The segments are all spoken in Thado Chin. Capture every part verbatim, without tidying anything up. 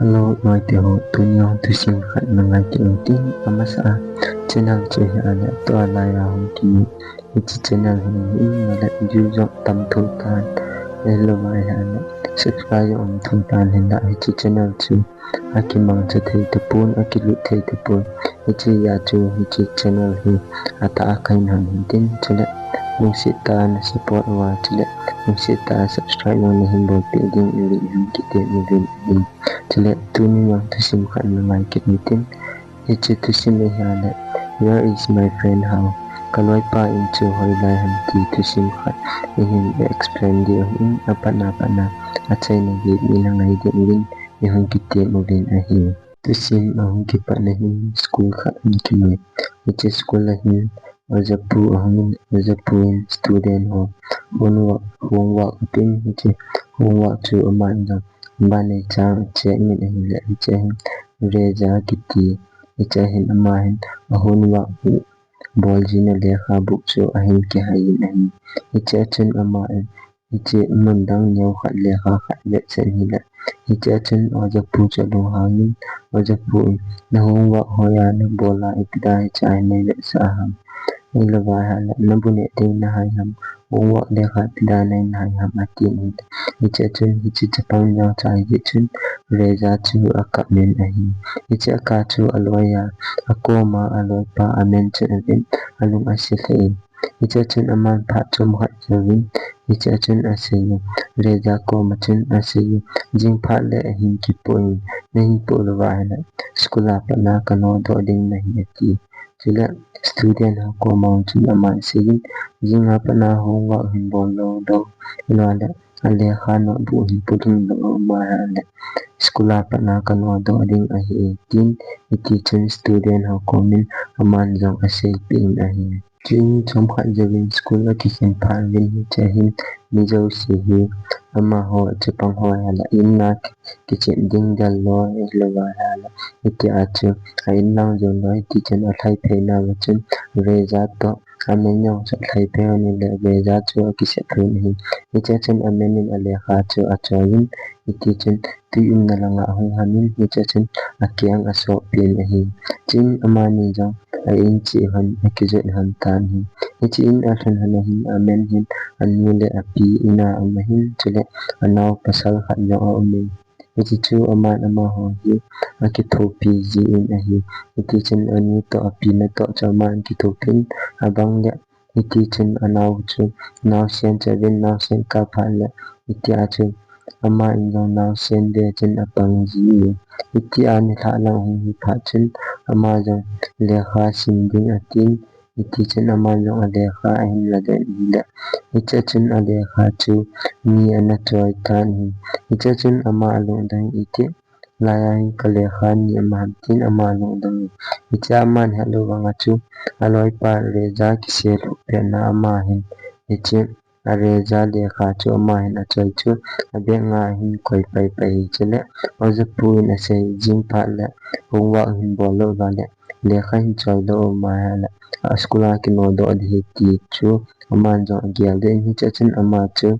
Hello, loite ho, tuni jong thusim khat nangai kit u hitin, amasa a channel chu hi ahile, tua laiya hung kimu, hiche channel hi hi, nale view jong tam thou tan, ahilou va ahile, subscribe jong um thou tan, hinla hiche channel chu akimangcha thei tapon, akilut thei tapon, hiche a chu hiche channel hi atah a kahin hon hitin, chule lungset tah a na support uva, chule lungset tah a subscribe jong nahin bolpeh ding uvin, hung kitem uvin ahi. Chule tuni jong thusim khat nangai kit u hitin, hiche thusim hi ahile, Where is my friend Hao? Kaloipa in chu hoilai ham ti thusim khat ihin explain diu ahin, apatna patna achaina gei ina ngai diu ahin, ihung kitem uvin ahi. Thusim ahung kipatna hin school khat in kimu. Hiche school a hin ojapu ahungin, ojapu in student ho homework, homework apen, hiche homework chu aman jong banei chang acheck in ahile, hiche hin Reza kiti, hiche hin ama hin a homework bol jing a lekhabu chu ahin kihai in ahi. Hiche a chun ama in hiche mun dang neo khat lekha khat vetsah in ahile, hiche a chun ojapu chu alunghangin, ojapu in, na homework hoiya nabol a ipi dia hiche a nei vetsah ham? Ahilou va ahile, nabu neh ding nahai ham? Homework lekha ipi dia nei nahai ham? Atin ahile, hiche a chun hiche chapang neo cha hijeh chun Reza chu akap in ahi. Hiche akap chu aloiya, akoma aloipa amen chu aven, alung ase lheh in. Hiche a chun aman phat chomkhat jouvin, hiche a chun aseiye, Reza koma chun aseiye, jing phat le ahin kipoh in, nahin poh lou va ahile, school a patna kanodoh ding nahi ati. Chule student ho koma chun aman aseiyin, jing a patna homework hin bol lou lou, ahilou le alekha notebook hin put lou lou, ahilou le school a patna kanodoh ding ahi, tin hiti chun student ho komin aman jong aseipeh in ahi. Chuin chomkhat jouvin school akikhen phat uvin hiche a hin mi jouse hi amaho chapang ho ahile in a kichen ding del loi, ahilou va ahile hitia chu a in lang jon loi, hiti chun alhaiphei nauva chun Reza toh amen jong chu alhaiphei in ahile Reza chu akisep lhon ahi. Hiche a chun amen in alekha chu achoiyin, hiti chun tui umna langa ahung lhonin, hiche a chun akeng asopin ahi. Chuin amani jong a in cheh lhon, akijot lhon tan ahi. Hiche in alhun lhon a hin amen hin anu le api in a um ahin, chule anao pasal khat jong aumin, hiche chu aman amaho hi akithopi jin ahi. Hiti chun anu toh api natoh chu aman akithopin, abang le hiti chun anao chu naosen chu aven, naosen kap phat le hitia chu aman jong naosen ve chun apang jin, hitia nilhah lang hung hi phat chun ama jong lekha sim ding atin, hiti chun aman jong alekha ahin ladoh in ahile, hiche a chun alekha chu ni ana choi tan ahi. Hiche a chun ama alungdong in, iti laiya hi kalekha ni ama ham tin ama alungdong in. Hiche a aman helou vanga chu aloipa Reza kiselhuh petna ama hin hiche a Reza lekha chu ama hin achoi chu abag nga ahin koi paipai, chule ojapu in asei, jing phat le homework hin bol lou va le lekha hin choi lou um ahile a school a kinodoh ding ahi ti chu aman jong agel deh in, hiche a chun ama chu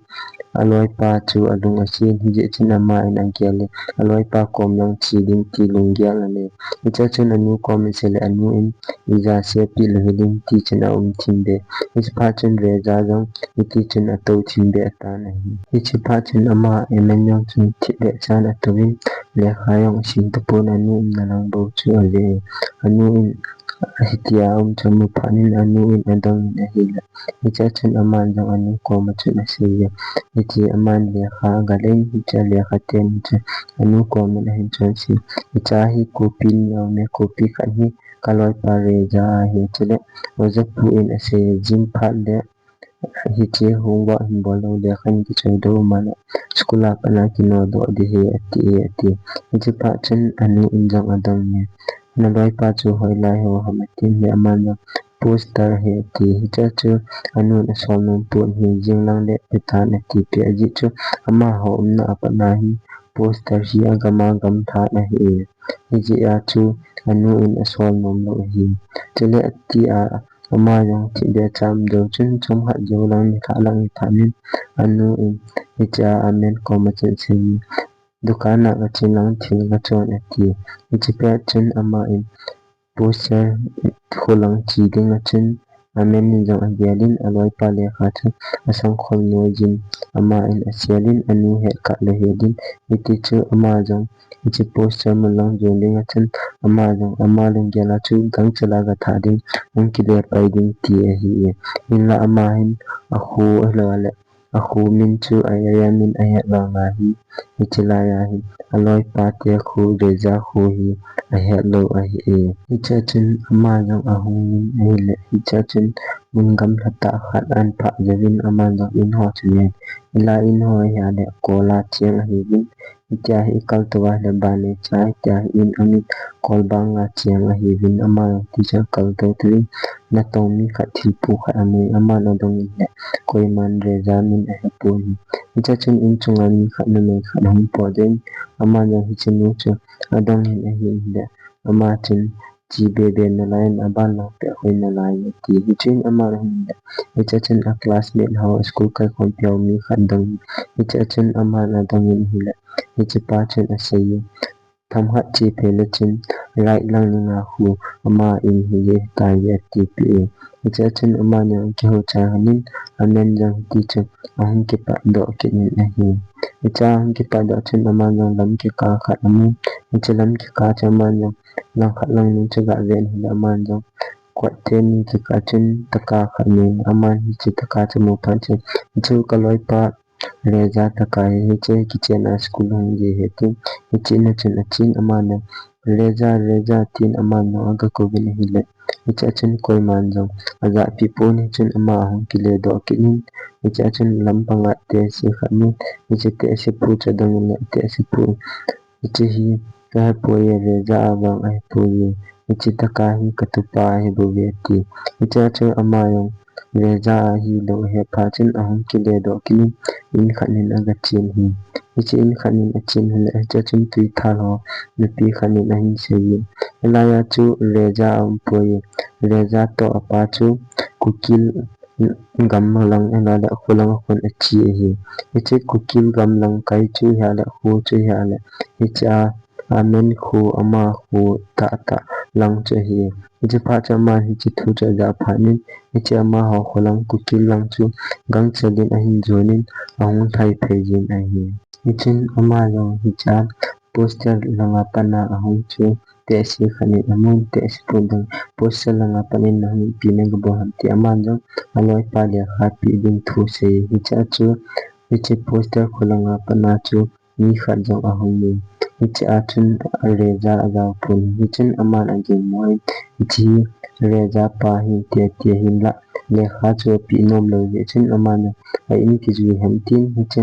aloipa chu alung asen, hijeh chun ama in agel in aloipa kom jong che ding ti lunggel anei. Hiche a chun anu kom in asei le anu in ija seipeh lou hiding ti chun aum thim be. Hiche phat chun Reza jong hiti chun atou thim be atan ahi. Hiche phat chun ama amen jong chun thipbeh chan atouvin, lekha jong asim tapon, anu umna lang bou chu ave. Anu in hitia aum chu amu phat in anu in adong in ahile, hiche a chun aman jong anu koma chun aseiye, hiche aman lekha agal in, hiche lekha ten chu anu komin ahin choi asei, hiche hi copy ni aume, copy khat hi kaloipa Reza ahi, chule ojapu in asei, jing phat le hiche homework hin bol lou, lekha hin kichoi lou um ahile school a patna kinodoh ding ahi ati, ati. Hiche phat chun anu in jong adong in, naloipa chu hoilai ho ham atin ahile aman jong poster ahi ati. Hiche a chu anu in asol nom pon ahi, jing lang le petan atipeh, ajeh chu amaho umna a patna hi poster hi agam agam lhan ahi. Hijeh a chu anu in asol nom lou ahi. Chule atia ama jong thipbeh chan aum jou chun chomkhat jou lang nilhah lang hi phat in anu in hiche a amen koma chun aseiyin, dukan a kache lang thil kachon ati. Hiche pet chun aman poster kholang che ding a chun amen in jong agelin aloipa lekha chu asangkhol noi jin aman aselin anu het kah le helin hiti chu ama jong hiche poster mun lang jon ding a chun ama jong ama lunggel a chu gangchel a gatha ding hung kile pai ding ti ahi e. Hinla ama hin akhu ahilou le akhu min chu a area min ahet vang ahi. Hiche lai ahi aloipa te khu Reza khu hi ahet lou ahi e. Hiche a chun ama jong ahung in ahile hiche a chun mun gamla tah khat an phah jouvin ama jong in ho chu nen. Hilai in ho hi ale kol a cheng ahiuvin. Hitia hi i kal tou a le ban le cha hitia hi in amin kol bang a cheng ahiuvin ama jong ti cha kal tou tou in natong mi khat thilphu khat amu aman adong in le koiman Reza min ahepon. Hiche a chun in chunga mi khat numei khat ahung pot in ama jong hiche nu chu adong in ahi in le ama chun che bebe nalai in aban lang peh hoi nalai in ati. Hichun ama ahung in le hiche a chun a classmate ho school kai khompi ho mi khat dong in hiche a chun aman adong in ahile hiche pa chun asei in themkhat che phei le chun right lang ning a khu ama in hi e tai e ati peh e. Hiche a chun aman jong kihou cha hanin amen jong hiti chun ahung kipat doh kit in ahi. Hiche a ahung kipat doh chun aman jong lam kikah khat amun. Hiche lam kikah chu aman jong langkhat lang ning chu aga ven hile aman jong kot teni kikah chun taka khat amun. Aman hiche taka chu amu phat chun hichu kaloipa Reza taka hi hiche kichen a school hung ji ahi tin hiche na chun achen aman jong Reza, Reza tin aman jong aga kouvin ahile hiche a chun koiman jong ajahpi pon hichun ama ahung kile doh kit in hiche a chun lam panga tehse khat amun hiche tehse pu chu adong in le tehse pu hiche hi kahepoi e Reza a vang ahepoi e hiche taka hi katupa ahibouve ati. Hiche a chu ama jong Reza ahilou ahe phat chun ahung kile doh kit in in khat in aga chen ahi. Hiche in khat in achen ahile hiche a chun tui thal ho nupi khat in ahin sei in hilai a chu Reza aum poi e Reza toh apa chu Kukil gam lang ahilou le kho lang a khun ache ahi. Hiche Kukil gam lang kai chu ahile kho chu ahile hiche a amen kho ama kho tahtah lang chu ahi. Hiche phat chu aman hiche thu chu ajah phat in hiche amaho kho lang Kukil lang chu gangchel in ahin jon in ahung lhai phei jin ahi. Hichun ama jong hiche a poster lang a pat a ahung chu tehse khat in amun tehse pu dang poster lang a pat in nahung ipi nagabol ham ti aman jong aloipa lekha pe ding thu asei hiche a chu hiche poster kho lang a pat a chu mi khat jong ahung in hiche a chun Reza ajao pon hichun aman agingmo in hiche Reza pa hi tia tia hinla lekha chu ape nom lou jeh chun aman jong a in kijui ham tin hiche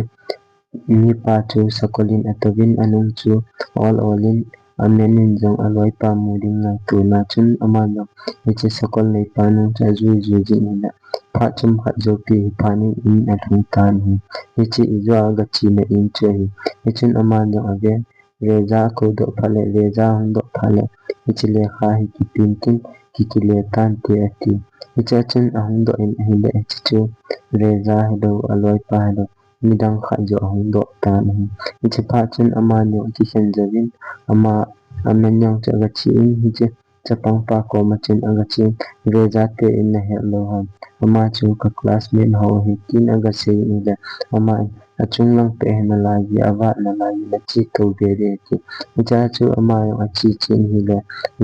mipa chu sakol in atouvin anung chu ol ol in amen in jong aloipa mu ding ngaito na chun aman jong hiche sakol neipa nung chu ajui jui jin ahile phat chomkhat joupi hi phat in in alhung tan ahi. Hiche ijou a aga chena in chu ahi. Hichun aman jong aven Reza akou doh phat le Reza ahung doh phat le hiche lekha hi kipe intin kikile tante ati. Hiche a chun ahung doh in ahile hiche chu Reza helou aloipa helou midang khat joh ahung doh tan ahi. Hiche phat chun amani akikhen jouvin ama amen jong chu aga che in hiche chapang pa koma chun aga chen Reza te in nahet lou ham ama chu ka classmate ho ahi tin aga sei in ahile ama in achung lang peh hi nalai e avat nalai e nache tou ve ding ati. Hiche a chu ama jong ache chen ahile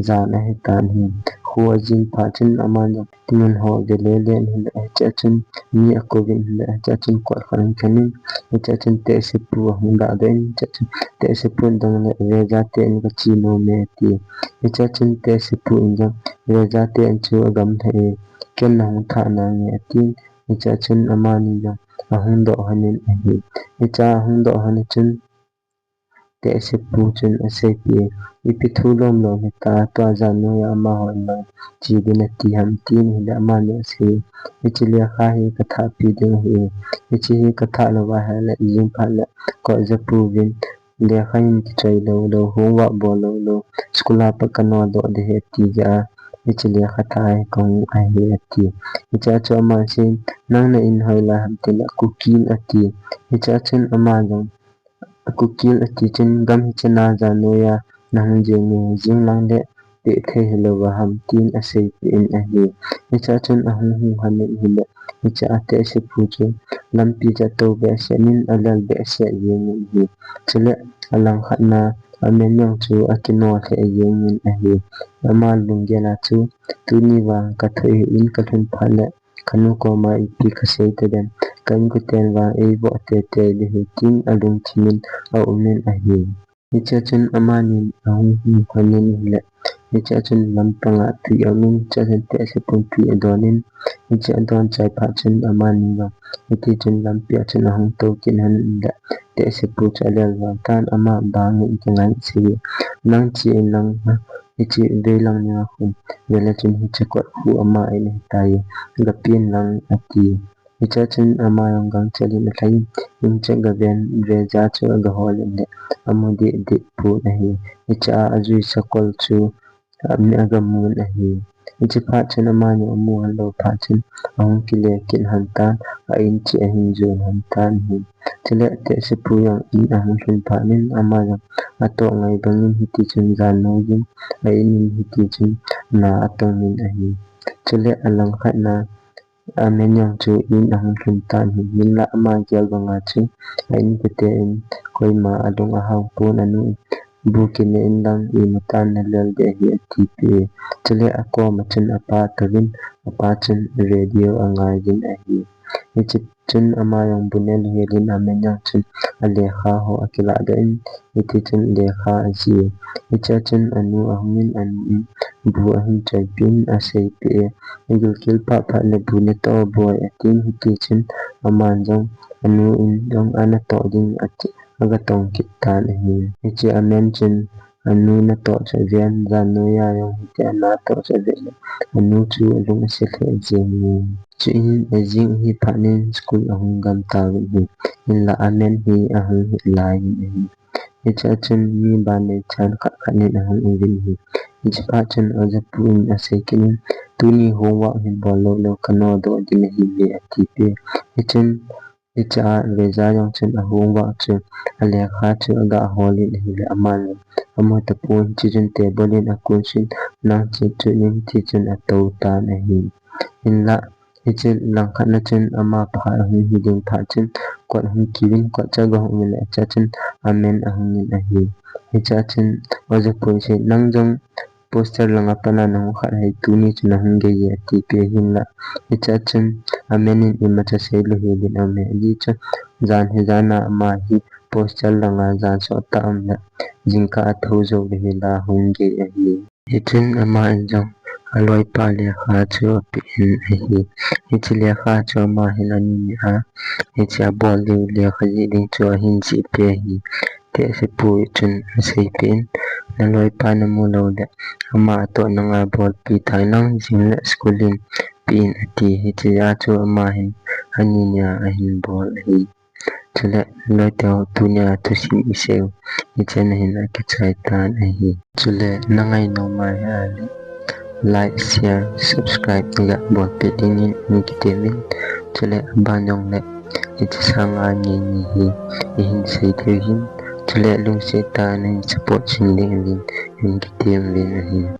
jan ahi tan ahi. Kho ajin phat chun ama jong Tumun ho ve lele in ahile, hiche a chun mi akouvin ahile, hiche a chun kot khat ahung khen in, hiche a chun tehse pu ahung dah doh in, hiche a chun tehse pu in adong le, Reza te in kache nom e ati. Hiche a chun tehse pu in jong, Reza te in chu agam lheh e, ken nahung thah nange atin, hiche a chun amani jong ahung doh lhon in ahi. Hiche a ahung doh lhon a chun, tehse pu chun aseipeh e, ipi thu lom lom hita, tua jan noiya amaho in lang che ding nati ham, tin ahile amani asei e, hiche lekha hi kathahpi ding ahi, hiche hi kathah lou ahile, jing phat le, kot ja pouvin, lekha hin kichoi lou lou, homework bol lou lou, school a pat kanodoh ding ahi ti jeh a, hiche lekha thah hi kahung ahi ati. Hiche a chu aman asei in, nang na in hoilai ham tile, Kukil ati. Hiche a chun ama jong, Akukil ati chun, gam hiche na janoiya nahung jeng e, jing lang le peh thei hilou va ham, tin aseipeh in ahi. Hichea chun ahung hung lhon in ahile, hichea tehsepu chu lampi chu atou behseh in, alel behseh jeng in ahi. Chule alangkhat na amen jong chu akino lheh jeng in ahi. Ama lunggel a chu, tuni vang kathoh hih in, kalhun phat le kanu koma ipi kasei tadem, ka inkoten vang eivoh teitei ding ahi, tin alungthim in aum in ahi. Hichea chun amanin ahung hung lhon in ahile, hichea chun lampang a tui aum in, hichea chun tehsepun tui adon in, hichea adon chai phat chun amani vang, hiti chun lampi a chun ahung tou kit lhon in ahile, tehsepu chu alel val tan, ama bang in, ka ngai se e, nang che in lang, hiche vei lang nia khun, vele chun hiche kot khu ama in ahitai, gapen lang ati. Hichea chun ama jong gangchel in alhai in, hiche gaven veja chu agahol in le, amu deh deh pon ahi. Hichea ajui sakol chu, a, mi agamun ahi. Hiche phat chun ama jong amu lhon lou phat chun, ahung kile kit lhon tan, a in cheh ahin jon lhon tan ahi. Chule tehsepu jong in ahung lhun phat in ama jong atoh ngai bang in hiti chun jan noiyin, a in in hiti chun na atong in ahi. Chule alangkhat na amen jong chu in ahung lhun tan ahi. Hinla ama gel banga chu a inkote in koima alung ahao pon, anu in bu kine in lang imacha nalel ding ahi atipeh e. Chule akoma chun apa atouvin, apa chun radio angaijin ahi. Hiche chun ama jong bu nel hel in amen jong chun alekha ho akilah doh in, hiti chun lekha ajih e. Hichea chun anu ahung in, anu in bu ahin choipeh in aseipeh e. Agilkel phat phat le bu natoh boi atin, hiti chun aman jong anu in jong anatoh ding ati, agatong kit tan ahi. Hiche amen chun anu natoh chu aven, jan noiya jong hitia natoh chu ave le, anu chu alung ase lheh jeng e. Chuin ajing ahi phat in school ahung gam tauvin ahi. Hinla amen hi ahung hih laiyin ahi. Hichea chun mi ban nei chan khat khat in ahung uvin ahi. Hiche phat chun ojapu in asei kit in, tuni homework hin bol lou lou kanodoh ding nahiuve atipeh e. Hichun hichea veja jong chun a homework chu, alekha chu agahol in ahile, aman amu tapon, hiche chun table in akunsun, nang che chun in, hiti chun atou tan ahi. Hinla hiche langkhat na chun ama phat ahung hi ding phat chun kot ahung kiuvin, kot chu agahung in le, hichea chun amen ahung in ahi. Hichea chun ojapu in asei, nang jong poster langa pat a nahung khat hi tuni chu nahung gei e atipeh e. Hinla hichea chun amen in imacha seilou hel in aume, ajeh chu jan hi jan a ama hi poster langa jan sottah aum le, jingkah athou jou le hinla hung gei ahi. Hichun aman jong aloipa lekha chu apen ahi. Hiche lekha chu ama hin ani nia, hiche abol diu lekha jih ding chu ahin jihpeh ahi. Tehsepu chun aseipeh in, naloipa namu lou le, ama atoh nanga bolpi tai lang, jing le school in pen ati. Hichea chu ama hin ani nia ahin bol ahi. Chule loiteho, tunia thusim iseiu hichea hin akichai tan ahi. Chule nangai nom ahile like, share, subscribe naga bolpeh dingin ihin kitem in. Chule aban jongle hiche sanga ngei ngei hi ihin sei thei uvin. Chule lungset tah a nahin support jing dingin ihin kitem uvin ahi.